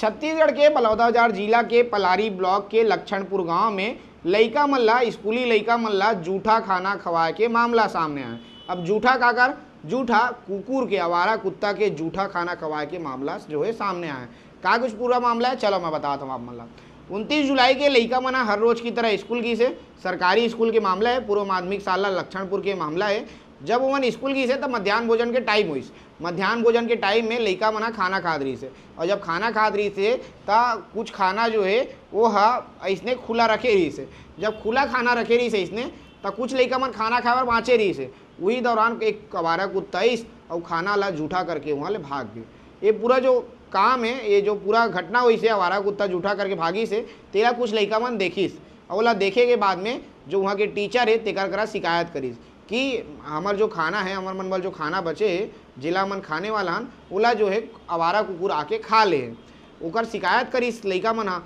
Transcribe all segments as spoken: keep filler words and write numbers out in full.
छत्तीसगढ़ के बलौदाबाजार जिला के पलारी ब्लॉक के लक्षणपुर गांव में लइका मन ला, स्कूली लइका मन ला जूठा खाना खवाए के मामला सामने आए। अब जूठा काकर? जूठा कुकुर के, आवारा कुत्ता के जूठा खाना खवाए के मामला जो है सामने आए। का कुछ पूरा मामला है, चलो मैं बताता हूँ आप मन ला। उनतीस जुलाई के लइका मन ह हर रोज की तरह स्कूल गिस हे। सरकारी स्कूल के मामला है, पूर्व माध्यमिक शाला लक्षणपुर के मामला है। जब ओमन स्कूल गिस हे, तब मध्यान्ह भोजन के टाइम होइस। मध्यान्ह भोजन के टाइम में लइका मन ह खाना खात रहिस हे, और जब खाना खात रहिस हे, त कुछ खाना जो है, वो ह अइसने खुला रखे रहिस हे। जब खुला खाना रखे रहिस हे अइसने, त कुछ लइका मन खाना खाए बर बाँचे रहिस हे। उही दौरान एक आवारा कुत्ता आइस, अउ खाना ला जूठा करके वहाँ ले भाग गे। ये पूरा जो काम है, ये जो पूरा घटना होइस हे, आवारा कुत्ता जूठा करके भागिस हे, तेला कुछ लइका मन देखिस। अउ ओला देखे के बाद में जो वहाँ के टीचर हे, तेकर करा शिकायत करिस कि हमर जो खाना है, हमर मन बर जो खाना बचे हे, जेला हमन खाने वाला हन, ओला जो है आवारा कुकुर आके खा ले हे। ओकर शिकायत करिस लइका मन ह।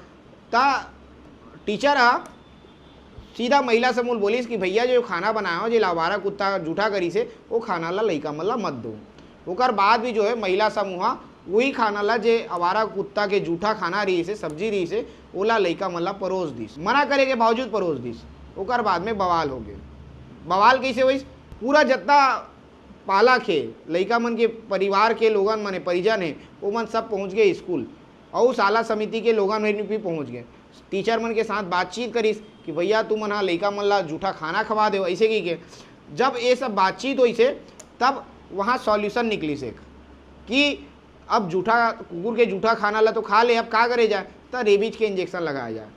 त टीचर ह सीधा महिला समूह ल बोलिस कि भैया, जो खाना बनाए हो, जेला आवारा कुत्ता जूठा करिस हे, वो खाना ला लइका मन ला मत दो। ओकर बाद भी जो है महिला समूह ह वही खाना ला, जे आवारा कुत्ता के जूठा खाना रहिस हे, सब्जी रहिस हे, ओला लइका मन ला परोस दिस। मना करे के बावजूद परोस दिस। ओकर बाद में बवाल हो गे। बवाल कइसे होइस? पूरा जतना पालक हे, लइका मन के परिवार के लोगन मन हे, परिजन हे, ओमन सब पहुँच गे स्कूल, अउ शाला समिति के लोगन मन भी पहुँच गे। टीचर मन के साथ बातचीत करिस कि भैया, तुमन ह लइका मन ला जूठा खाना खवा देव, अइसे कहिके। जब ये सब बातचीत होइस हे, तब वहाँ सॉल्यूशन निकलिस एक कि अब जूठा, कुकुर के जूठा खाना ला तो खा ले, अब का करे जाए? त रेबीज के इंजेक्शन लगाए जाए।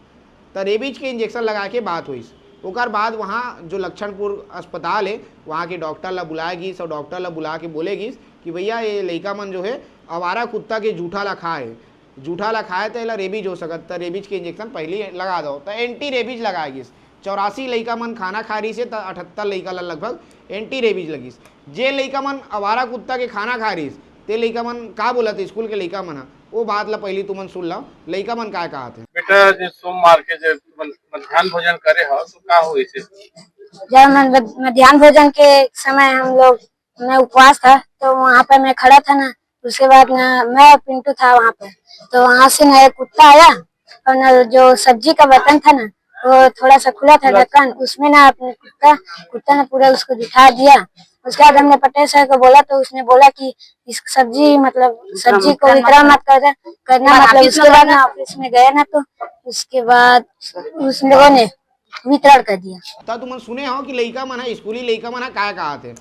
त रेबीज के इंजेक्शन लगाए के बात होइस। ओकर बाद वहाँ जो लक्षणपुर अस्पताल हे, वहाँ के डॉक्टर ला बुलाए गिस अउ डॉक्टर ला बुला के बोले गिस कि भैया, ये लइका मन जो है आवारा कुत्ता के जूठा ला खाए हे, जूठा ला खाए त एला रेबीज हो सकत, त रेबीज के इंजेक्शन पहिली लगा दो। त एंटी रेबीज लगाए गिस। चौरासी लइका मन खाना खा रहिस हे, त अठहत्तर लइका ला लगभग एंटी रेबीज लगिस। जे लइका मन आवारा कुत्ता के खाना खा रहिस, ते लइका मन का बोलत हे, स्कूल के लइका मन ह, वो बात ला पहिली तुमन सुन लो, लइका मन काय कहत हे। बेटा, जे सोमवार के जे मध्यान्ह भोजन करे हो, तो का होइस हे? जब मध्यान्ह भोजन के समय हम लोग, मैं उपवास था, तो वहाँ पे मैं खड़ा था ना, उसके बाद ना, मैं और पिंटू था वहाँ पे, तो वहाँ से ना एक कुत्ता आया और ना, जो सब्जी का बर्तन था ना, वो थोड़ा सा खुला था ढक्कन, उसमें ना अपने कुत्ता, कुत्ता ने पूरा उसको दिखा दिया। उसके बाद हमने पटेल सर को बोला, तो उसने बोला कि इस सब्जी, मतलब सब्जी को वितरण मत कर, करना, मतलब। उसके बाद ना ऑफिस में गए ना, तो उसके बाद उस लोगों ने वितरण कर दिया। त तुमन सुने हो कि लइका मन ह, स्कूली लइका मन ह काय कहत हे।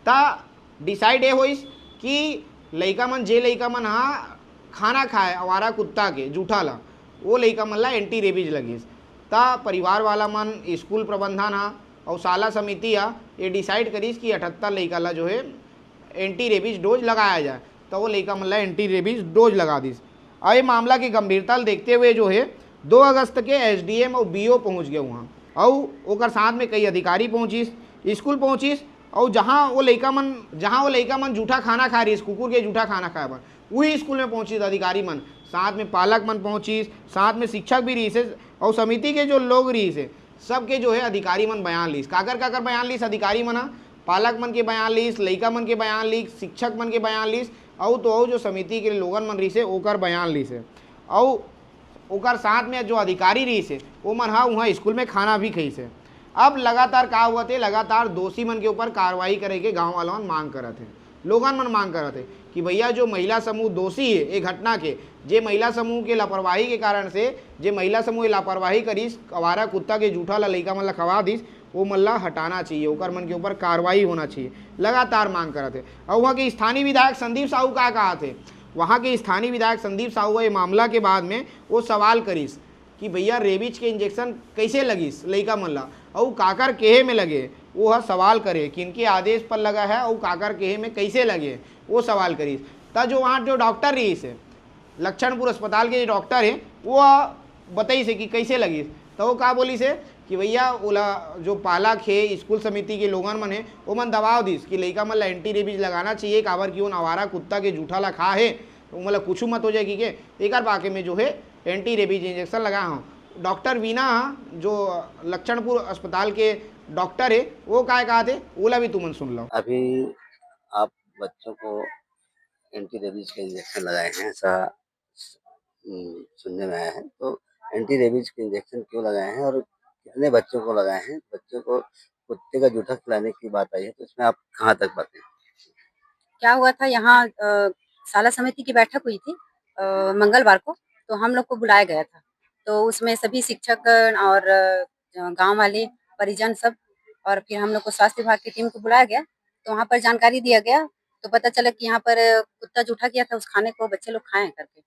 त डिसाइड ये होइस कि लइका मन, जे लइका मन ह खाना खाए आवारा कुत्ता के जूठा ला, वो लइका मन ला एंटी रेबीज लगिस। त परिवार वाला मन, स्कूल प्रबंधन ह अउ शाला समिति ह ये डिसाइड करिस कि अठहत्तर लइका ला जो है एंटी रेबीज डोज लगाया जाए। त वो लइका मन ला एंटी रेबीज डोज लगा दिस। अउ ये मामला के गंभीरता ल देखते हुए जो है दो अगस्त के एसडीएम अउ बीओ पहुंच गए वहाँ, अउ ओकर साथ में कई अधिकारी पहुंचिस, स्कूल पहुंचिस, अउ जहाँ वो लइका मन, जहाँ वो लइका मन जूठा खाना खाए रहिस, कुकुर के जूठा खाना खाए बर, वही स्कूल में पहुंचिस अधिकारी मन, साथ में पालक मन पहुंचिस, साथ में शिक्षक भी रहिस हे, अउ समिति के जो लोग रहिस हे, सबके जो है अधिकारी मन बयान लिस। काकर काकर बयान लिस अधिकारी मन ह? पालक मन के बयान लिस, लइका मन के बयान लिस, शिक्षक मन के बयान लिस, अउ तो अउ जो समिति के लोगन मन रहिस हे, ओकर बयान लिस हे। अउ ओकर साथ में जो अधिकारी रहिस हे, ओमन ह उहाँ स्कूल में खाना भी खइस हे। अब लगातार का होवत हे, लगातार दोषी मन के ऊपर कार्रवाई करे के गाँव वाला मन मांग करत हे, लोगन मन मांग करत हे कि भैया, जो महिला समूह दोषी हे ए घटना के, जे महिला समूह के लापरवाही के कारण से, जे महिला समूह लापरवाही करिस, आवारा कुत्ता के जूठा ला लइका मन ला खवा दिस, वो मन ला हटाना चाहिए, ओकर मन के ऊपर कार्रवाई होना चाहिए, लगातार मांग करत हे। अउ वहाँ के स्थानीय विधायक संदीप साहू का कहत हे, वहाँ के स्थानीय विधायक संदीप साहू ह ये मामला के बाद में वो सवाल करिस कि भैया, रेबीज के इंजेक्शन कइसे लगिस लइका मन ला, अउ काकर केहे में लगे, वो ह सवाल करे, किनके आदेश पर लगा है अउ काकर केहे में कइसे लगे, वो सवाल करिस। त जो वहाँ जो डॉक्टर रहिस हे, लक्षणपुर अस्पताल के जो डॉक्टर हे, वो बताइस हे कि कइसे लगिस। त वो का बोलिस हे कि भैया, ओला जो पालक हे, स्कूल समिति के लोगन मन हे, ओमन दबाव दिस कि लइका मन ला एंटी रेबीज लगाना चाहिए, काबर कि ओन आवारा कुत्ता के जूठा ला खा हे, त ओमन ला कुछू मत हो जाए कहिके, एकर बाके में जो हे एंटी रेबीज इंजेक्शन लगाए हौं। डॉक्टर वीना ह, जो लक्षणपुर अस्पताल के डॉक्टर हे, वो काय कहत हे, ओला भी तुमन सुन लो। अभी आप बच्चों को एंटी रेबीज का इंजेक्शन लगाए हैं, ऐसा हम्म, सुनने में आया है, तो एंटी रेबीज के इंजेक्शन क्यों लगाए हैं और कितने बच्चों को लगाए हैं? बच्चों को कुत्ते का जूठा खिलाने की बात आई है, तो इसमें आप कहाँ तक बातें? क्या हुआ था, यहाँ अ, शाला समिति की बैठक हुई थी अ, मंगलवार को। तो हम लोग को बुलाया गया था, तो उसमें सभी शिक्षक और अ, गांव वाले, परिजन सब, और फिर हम लोग को स्वास्थ्य विभाग की टीम को बुलाया गया। तो वहाँ पर जानकारी दिया गया, तो पता चला कि यहाँ पर कुत्ता जूठा किया था, उस खाने को बच्चे लोग खाए हैं करके।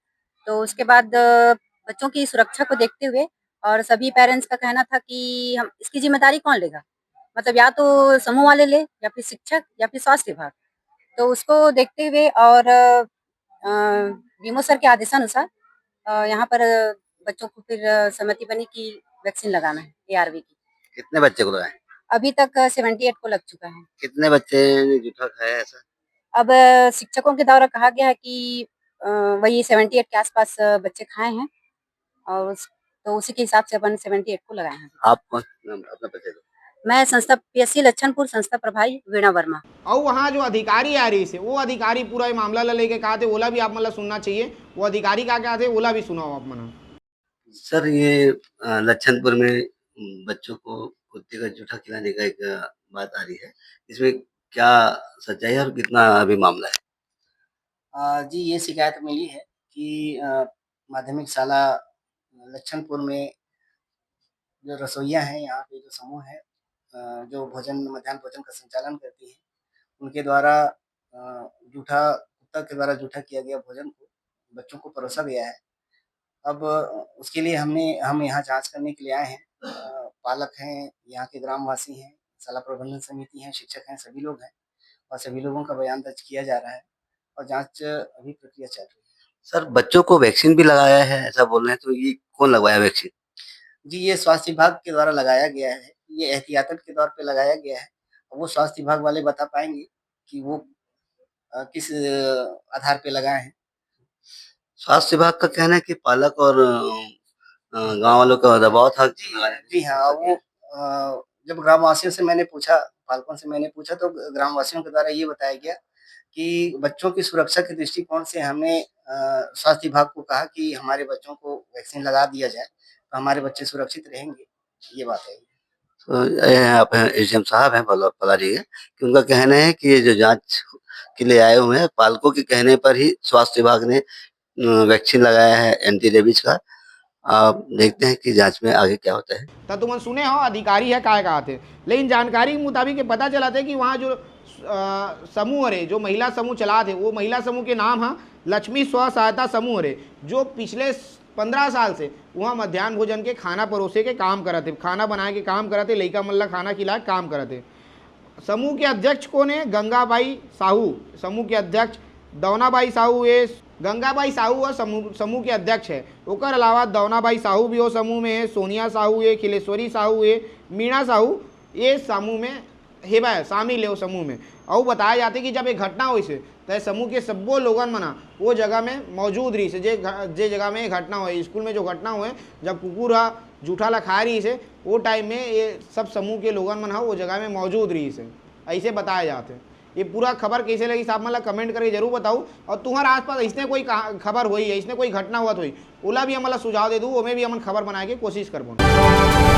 तो उसके बाद अ, बच्चों की सुरक्षा को देखते हुए और सभी पेरेंट्स का कहना था कि हम इसकी जिम्मेदारी कौन लेगा, मतलब या तो समूह वाले ले या फिर शिक्षक या फिर स्वास्थ्य विभाग। तो उसको देखते हुए और अ, बीएमओ सर के आदेशानुसार अ, यहाँ पर अ, बच्चों को फिर अ, सहमति बनी कि वैक्सीन लगाना है एआरवी की। कितने बच्चे को लगाए? अभी तक सेवेंटी एट को लग चुका है। कितने बच्चे ने जूठा खाया है ऐसा? अब अ, शिक्षकों के द्वारा कहा गया है कि अ, वही सेवेंटी एट के आसपास अ, बच्चे खाए हैं, और उस, तो उसी के हिसाब से अपन सेवेंटी एट को लगाए हैं। आप कौन? नाम, अपना परिचय दो। मैं संस्था, पीएससी लक्षणपुर, संस्था प्रभारी वीणा वर्मा। और वहाँ जो अधिकारी आ रही से, वो अधिकारी पूरा ये मामला ला लेके कहा थे, ओला भी आप मतलब सुनना चाहिए। वो अधिकारी का क्या थे, ओला भी सुनाओ आप मना। सर, ये अ, लक्षणपुर में उम, बच्चों को कुत्ते का जूठा खिलाने का एक अ, बात आ रही है, इसमें क्या सच्चाई है और कितना अभी मामला है? अ, जी, ये शिकायत मिली है कि अ, माध्यमिक शाला लक्षणपुर में जो रसोइया हैं, यहाँ पे जो समूह है अ, जो भोजन, मध्यान्ह भोजन का संचालन करती है, उनके द्वारा अ, जूठा, कुत्ता के द्वारा जूठा किया गया भोजन को बच्चों को परोसा गया है। अब अ, उसके लिए हमने, हम यहाँ जांच करने के लिए आए हैं। अ, पालक हैं, यहाँ के ग्रामवासी हैं, शाला प्रबंधन समिति हैं, शिक्षक हैं, सभी लोग हैं और सभी लोगों का बयान दर्ज किया जा रहा है और जांच अभी प्रक्रिया चल रही है। सर, बच्चों को वैक्सीन भी लगाया है, ऐसा बोल रहे हैं, तो ये कौन लगवाया वैक्सीन? जी, ये स्वास्थ्य विभाग के द्वारा लगाया गया है, ये एहतियातन के तौर पे लगाया गया है। अब वो स्वास्थ्य विभाग वाले बता पाएंगे कि वो अ, किस अ, आधार पे लगाए हैं। स्वास्थ्य विभाग का कहना है कि पालक और अ, अ, गांव वालों का दबाव था। जी, जी हाँ, वो अ, जब ग्रामवासियों से मैंने पूछा, पालकों से मैंने पूछा, तो ग-, ग्रामवासियों के द्वारा ये बताया गया कि बच्चों की सुरक्षा के दृष्टिकोण से हमने अ, स्वास्थ्य विभाग को कहा कि हमारे बच्चों को वैक्सीन लगा दिया जाए, तो हमारे बच्चे सुरक्षित रहेंगे। ये बात है। तो ये हैं, आप हैं, एसडीएम साहब हैं पला-, पलारी के, कि उनका कहना है कि ये जो जांच के लिए आए हुए हैं, पालकों के कहने पर ही स्वास्थ्य विभाग ने अ, वैक्सीन लगाया है एंटी रेबीज का। आप देखते हैं कि जांच में आगे क्या होता है। त तुमन सुने हो, अधिकारी ह काय कहाथे, लेकिन जानकारी के मुताबिक ये पता चलाथे कि वहाँ जो अ, समूह हरे, जो महिला समूह चलाथे, वो महिला समूह के नाम ह लक्ष्मी स्व सहायता समूह हरे, जो पिछले पंद्रह साल से वहाँ मध्यान्ह भोजन के खाना परोसे के काम करत हे, खाना बनाए के काम करत हे, लइका मन ला खाना खिलाए के काम करत हे। समूह के अध्यक्ष कोन हे? गंगाबाई साहू। समूह के अध्यक्ष दौनाबाई साहू हे। गंगाबाई साहू ह समूह, समूह के अध्यक्ष हे। ओकर अलावा दौनाबाई साहू भी ओ समूह में हे, सोनिया साहू हे, खिलेश्वरी साहू हे, मीणा साहू, ये समूह में हेवय, शामिल हे ओ समूह में। अउ बताए जाथे कि जब ये घटना होइस हे, त समूह के सब्बो लोगन मन ह ओ जगह में मौजूद रहिस हे, जे घ-, जे जगह में ये घटना होए, स्कूल में जो घटना होए, जब कुकुर ह जूठा ला खाए रहिस हे, ओ टाइम में ये सब समूह के लोगन मन ह ओ जगह में मौजूद रहिस हे, अइसे बताए जात हे। ये पूरा खबर कइसे लगिस, आप मन ला कमेंट करके जरूर बताऊ, अउ तुम्हर आसपास अइसने कोई कहा-, खबर होई, अइसने कोई घटना होवत होई, ओला भी हमन ला सुझाव दे दू, ओमे भी हमन खबर बनाए के कोशिश करबो।